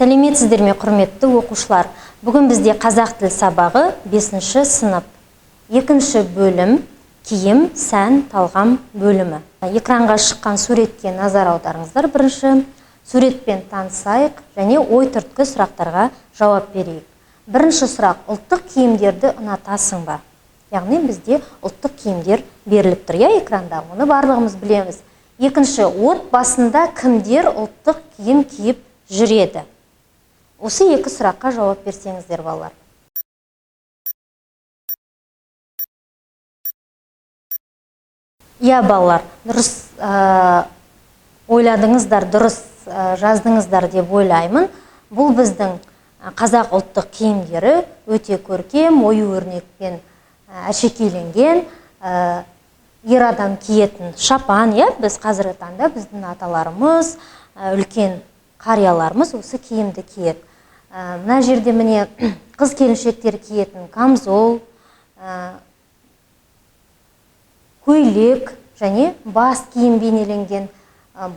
Сәлеметсіздер ме, құрметті оқушылар? Бүгін бізде қазақ тіл сабағы 5-ші сынып. 2-ші бөлім киім, сән, талғам бөлімі. Экранға шыққан суретке назар аударыңыздар. Бірінші суретпен танысайық және ой түрткі сұрақтарға жауап берейік. Бірінші сұрақ: ұлттық киімдерді ұнатасың ба? Яғни бізде ұлттық киімдер беріліп тұр, иә, экранда. Оны барлығымыз білеміз. Екінші, отбасында кімдер ұлттық киім киіп жүреді? Осы екі сұраққа жауап берсеңіздер, балалар. Иә, балалар, дұрыс ойладыңыздар, дұрыс жаздыңыздар деп ойлаймын. Бұл біздің қазақ ұлттық киімдері өте көркем, ою өрнекпен әшекейленген, ер адам киетін шапан, иә, біз қазіргі таңда біздің аталарымыз, үлкен қарияларымыз осы киімді киеді. Мына жерде міне қыз келіншектер киетін камзол, көйлек және бас киім бейнеленген.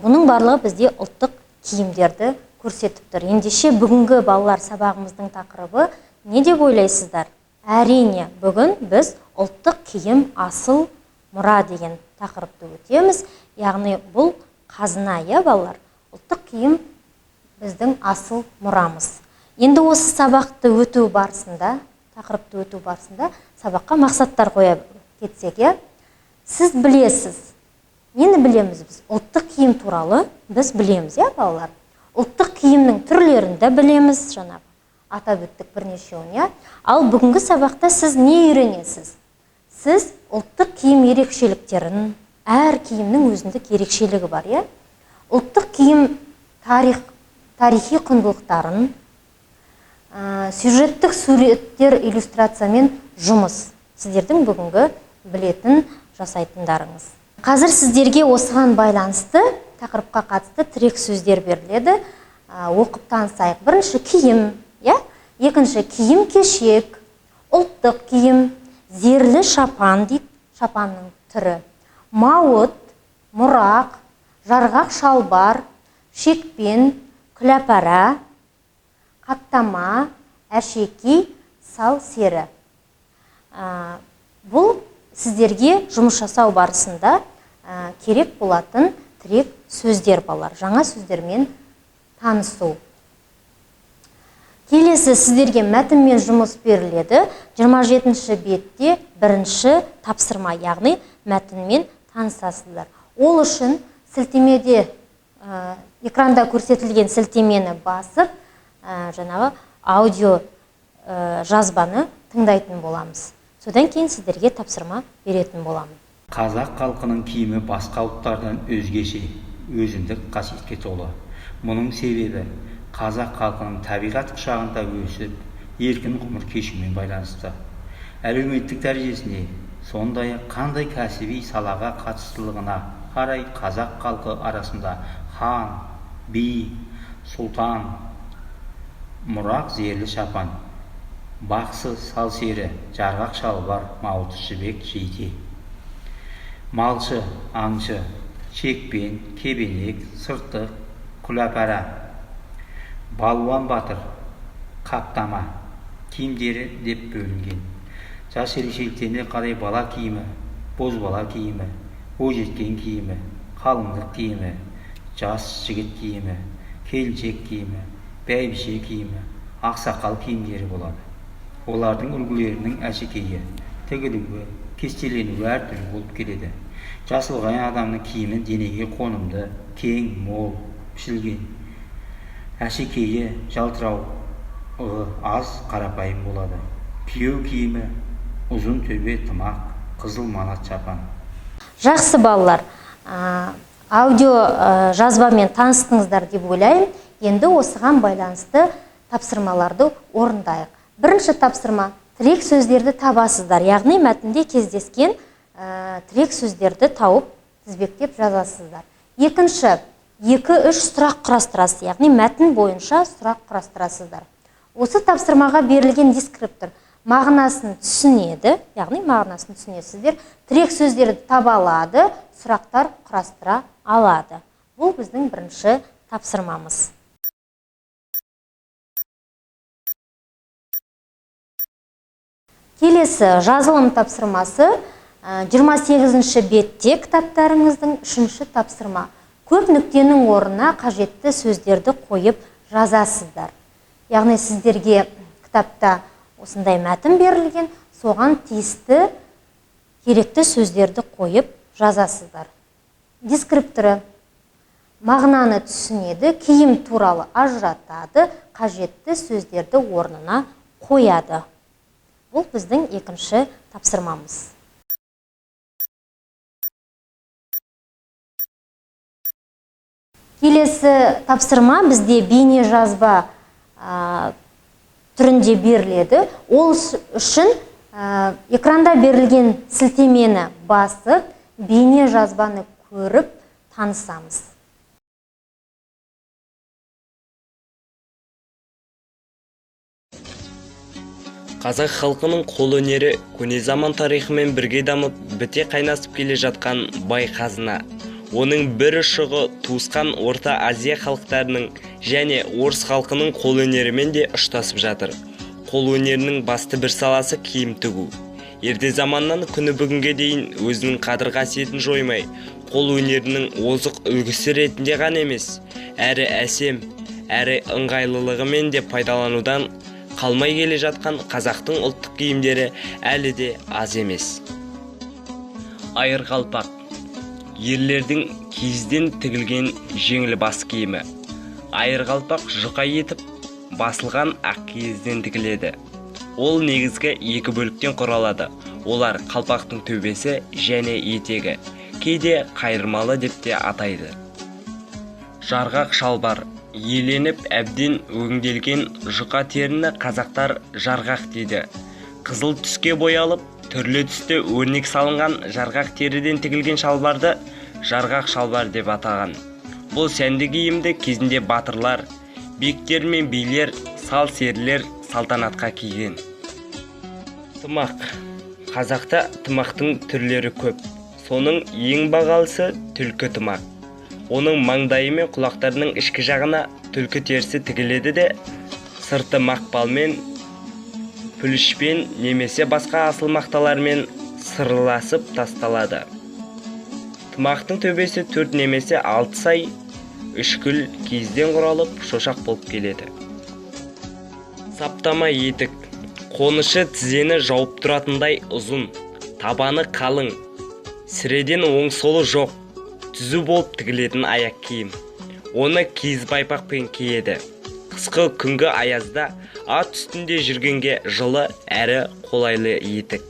Бұның барлығы бізде ұлттық киімдерді көрсетіп тұр. Ендеше бүгінгі балалар сабағымыздың тақырыбы не деп ойлайсыздар? Әрине, бүгін біз ұлттық киім асыл мұра деген тақырыпты өтеміз. Яғни бұл қазына, иә, балалар? Ұлттық киім біздің асыл мұрамыз. Енді осы сабақты өту барысында, тақырыпты өту барысында сабаққа мақсаттар қоя кетсек, иә? Сіз білесіз. Нені білеміз біз? Ұлттық киім туралы біз білеміз, иә, балалар? Ұлттық киімнің түрлерін де білеміз, жаңағы атап өттік бірнешеуін, иә? Ал бүгінгі сабақта сіз не үйренесіз? Сіз ұлттық киім ерекшеліктерін, әр киімнің өзіндік ерекшелігі бар, иә? Ұлттық киім тарихи құндылықтарын, сюжеттік суреттер, иллюстрациямен жұмыс. Сіздердің бүгінгі білетін, жасайтындарыңыз. Қазір сіздерге осыған байланысты тақырыпқа қатысты тірек сөздер беріледі. Оқып танысайық. Бірінші киім, иә? Екінші киім кешек, ұлттық киім, зерлі шапан дейді, шапанның түрі. Мауыт, мұрақ, жарғақ шалбар, шекпен, күләпара, қаптама, әшекей, сал сері. Бұл сіздерге жұмыс жасау барысында керек болатын тірек сөздер, балалар, жаңа сөздермен танысу. Келесі сіздерге мәтінмен жұмыс беріледі. 27-ші бетте бірінші тапсырма, яғни мәтінмен танысасыздар. Ол үшін сілтемеде, экранда көрсетілген сілтемені басып, жаңағы аудио жазбаны тыңдайтын боламыз. Содан кейін сіздерге тапсырма беретін боламын. Қазақ халқының киімі басқа ұлттардан өзгеше, өзіндік қасиетке толы. Мұның себебі қазақ халқының табиғат құшағында өсіп, еркін ғұмыр кешуімен байланысты. Әлеуметтік дәрежесіне, сондай-ақ қандай кәсіби салаға қатыстылығына қарай қазақ халқы арасында хан, би, сұлтан, мұрақ зерлі шапан, бақсы сал сері, жарғақ шалбар, мауыты жібек жейде, малшы, аңшы, шекпен, кебенек, сыртық, күләпара, балуан батыр, қаптама киімдері деп бөлінген. Жас ерекшеліктеріне қарай бала киімі, бозбала киімі, бойжеткен киімі, қалыңдық киімі, жас жігіт киімі, келіншек киімі, бәйбіше киімі, ақсақал киімдері болады. Олардың үлгілерінің әшекейі, тігілуі, кестеленуі әртүрлі болып келеді. Жас ұлғайған адамның киімі денеге қонымды, кең, мол пішілген. Әшекейі жалтырауы аз, қарапайым болады. Күйеу киімі ұзын төбе тымақ, қызыл манат шапан. Жақсы, балалар, аудио жазбамен таныстыңыздар деп ойлаймын. Енді осыған байланысты тапсырмаларды орындайық. Бірінші тапсырма: тірек сөздерді табасыздар, яғни мәтінде кездескен тірек сөздерді тауып тізбектеп жазасыздар. Екінші, 2-3 сұрақ құрастырасыз, яғни мәтін бойынша сұрақ құрастырасыздар. Осы тапсырмаға берілген дескриптор мағынасын түсінеді, яғни мағынасын түсінесіздер, тірек сөздерді таба алады, сұрақтар құрастыра алады. Бұл біздің бірінші тапсырмамыз. Келесі жазылым тапсырмасы 28-ші бетте кітаптарыңыздың 3-ші тапсырма. Көп нүктенің орнына қажетті сөздерді қойып жазасыздар. Яғни сіздерге кітапта осындай мәтін берілген, соған тиісті керекті сөздерді қойып жазасыздар. Дескрипторы мағынаны түсінеді, киім туралы ажыратады, қажетті сөздерді орнына қояды. Бұл біздің екінші тапсырмамыз. Келесі тапсырма бізде бейне жазба түрінде беріледі. Ол үшін экранда берілген сілтемені басып, бейне жазбаны көріп танысамыз. Қазақ халқының қолөнері көне заман тарихымен бірге дамып, біте қайнасып келе жатқан бай қазына. Оның бір ұшығы туысқан Орта Азия халықтарының және орыс халқының қолөнерімен де ұштасып жатыр. Қолөнерінің басты бір саласы киім тігу. Ерте заманнан күні бүгінге дейін өзінің қадір қасиетін жоймай, қолөнерінің озық үлгісі ретінде ғана емес, әрі әсем, әрі ыңғайлылығымен де пайдаланудан қалмай келе жатқан қазақтың ұлттық киімдері әлі де аз емес. Айырқалпақ ерлердің киізден тігілген жеңіл бас киімі. Айырқалпақ жұқа етіп басылған ақ киізден тігіледі. Ол негізгі екі бөліктен құралады. Олар қалпақтың төбесі және етегі. Кейде қайырмалы деп те атайды. Жарғақ шалбар еленіп әбден өңделген жұқа теріні қазақтар жарғақ дейді. Қызыл түске боялып, түрлі түсті өрнек салынған жарғақ теріден тігілген шалбарды жарғақ шалбар деп атаған. Бұл сәнді киімді кезінде батырлар, бектер мен билер, сал серілер салтанатқа киген. Тымақ. Қазақта тымақтың түрлері көп. Соның ең бағалысы түлкі тымақ. Оның маңдайы мен құлақтарының ішкі жағына түлкі терісі тігіледі де, сырты мақпалмен, пүлішпен немесе басқа асыл мақталармен сырласып тасталады. Тымақтың төбесі 4 немесе 6 сай үшкіл киізден құралып, шошақ болып келеді. Саптама етік. Қонышы тізені жауып тұратындай ұзын, табаны қалың, сіреден оң-солы жоқ, түзу болып тігілетін аяқ киім. Оны киіз байпақпен киеді. Қысқы күнгі аязда ат үстінде жүргенге жылы әрі қолайлы етік.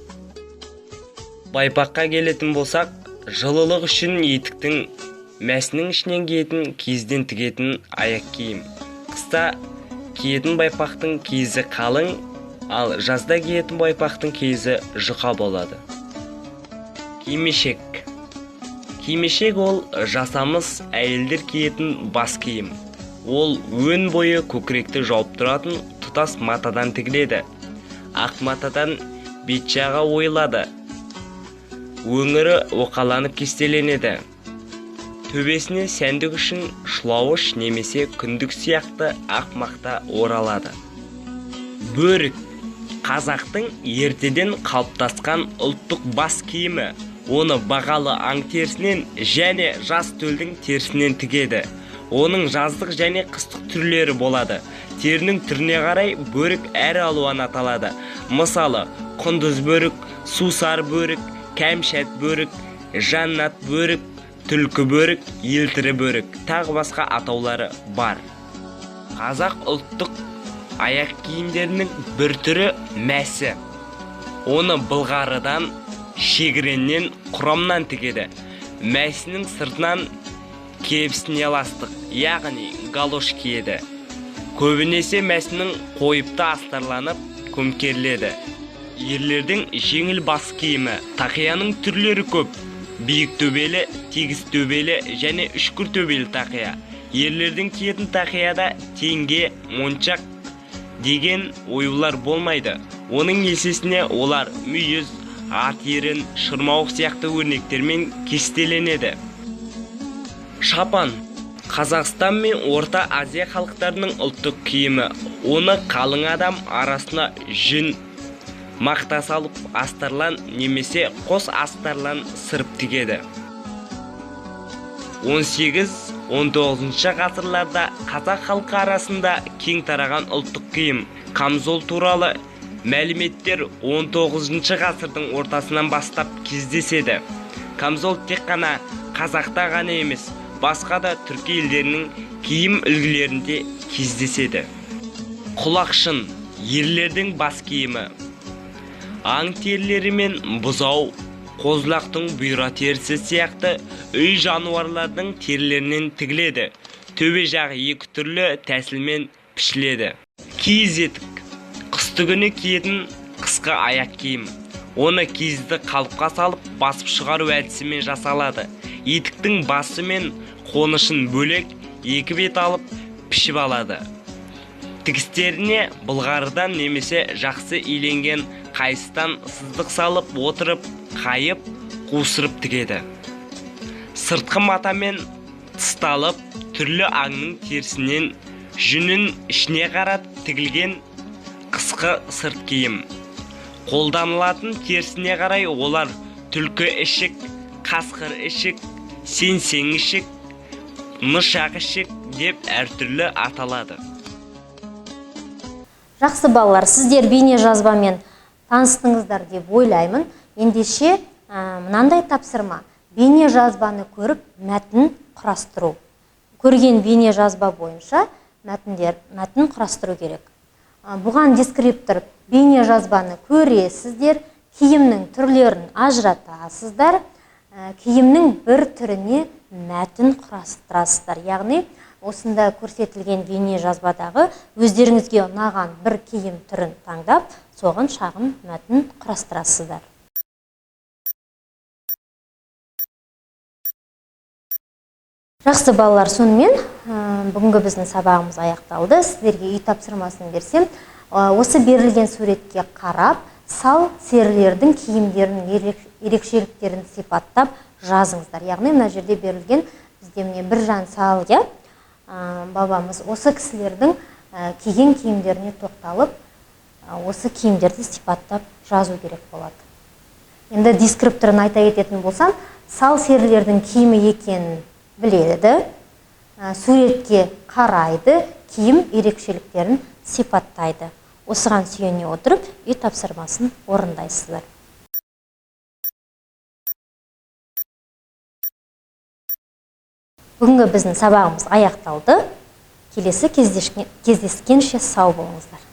Байпаққа келетін болсақ, жылылық үшін етіктің мәсінің ішінен киетін киізден тігетін аяқ киім. Қыста киетін байпақтың киізі қалың, ал жазда киетін байпақтың киізі жұқа болады. Кимешек. Кимешек ол жасамыс әйелдер киетін бас киім. Ол өн бойы көкіректі жауып тұратын тұтас матадан тігіледі. Ақ матадан бет жағы ойылады. Өңірі оқаланып кестеленеді. Төбесіне сәндік үшін шылауыш немесе күндік сияқты ақ мақта оралады. Бөрік. Қазақтың ертеден қалыптасқан ұлттық бас киімі. Оны бағалы аң терісінен және жас төлдің терісінен тігеді. Оның жаздық және қыстық түрлері болады. Терінің түріне қарай бөрік әр алуан аталады. Мысалы, құндыз бөрік, сусар бөрік, кәмшат бөрік, жаннат бөрік, түлкі бөрік, елтірі бөрік, тағы басқа атаулары бар. Қазақ ұлттық аяқ киімдерінің бір түрі мәсі. Оны былғарыдан, шегіреннен, құрамнан тігеді. Мәсінің сыртынан кепсіне ластық, яғни галош киеді. Көбінесе мәсінің қойыпты астарланып көмкеріледі. Ерлердің жеңіл бас киімі. Тақияның түрлері көп. Биік төбелі, тегіс төбелі және үшкір төбелі тақия. Ерлердің киетін тақияда теңге, моншақ деген оюлар болмайды. Оның есесіне олар мүйіз, ат ерін, шырмауық сияқты өрнектермен кестеленеді. Шапан. Қазақстан мен Орта Азия халықтарының ұлттық киімі. Оны қалың адам арасына жүн, Мақта салып астарлан немесе қос астарлан сырып тігеді. 18-19 ғасырларда қазақ халқы арасында кең тараған ұлттық киім камзол туралы мәліметтер 19 ғасырдың ортасынан бастап кездеседі. Камзол тек қана қазақта ғана емес, басқа да түркі елдерінің киім үлгілерінде кездеседі. Құлақшын ерлердің бас киімі. Аң терілері мен бұзау, қозылақтың бұйра терісі сияқты үй жануарлардың терілерінен тігіледі. Төбе жағы екі түрлі тәсілмен пішіледі. Киіз етік қысты күні киетін қысқы аяқ киім. Оны киізді қалыпқа салып басып шығару әдісімен жасалады. Етіктің басы мен қонышын бөлек екі бет алып пішіп алады. Тігістеріне былғарыдан немесе жақсы иленген қайыстан сыздық салып отырып, қайып, қусырып тігеді. Сыртқы матамен тысталып, түрлі аңның терісінен жүнін ішіне қаратып тігілген қысқы сырт киім. Қолданылатын терісіне қарай олар түлкі ішік, қасқыр ішік, сенсең ішік, нышақ ішік деп әртүрлі аталады. Жақсы балалар, сіздер бейне жазбамен таныстыңыздар деп ойлаймын. Ендеше мынандай тапсырма: бейне жазбаны көріп мәтін құрастыру. Көрген бейне жазба бойынша мәтін құрастыру керек. Бұған дескриптор бейне жазбаны көресіздер, киімнің түрлерін ажыратасыздар, киімнің бір түріне мәтін құрастырасыздар. Яғни осында көрсетілген бейне жазбадағы өздеріңізге ұнаған бір киім түрін таңдап, соған шағын мәтін құрастырасыздар. Жақсы балалар, сонымен бүгінгі біздің сабағымыз аяқталды. Сіздерге үй тапсырмасын берсем, осы берілген суретке қарап, сал серілердің киімдерінің ерекшеліктерін сипаттап жазыңыздар. Яғни мына жерде берілген бізде міне Біржан сал, иә, бабамыз осы кісілердің киген киімдеріне тоқталып, осы киімдерді сипаттап жазу керек болады. Енді дескрипторын айта кететін болсам, сал серілердің киімі екенін біледі, суретке қарайды, киім ерекшеліктерін сипаттайды. Осыған сүйене отырып, үй тапсырмасын орындайсыздар. Бүгінгі біздің сабағымыз аяқталды. Келесі кездескенше сау болыңыздар.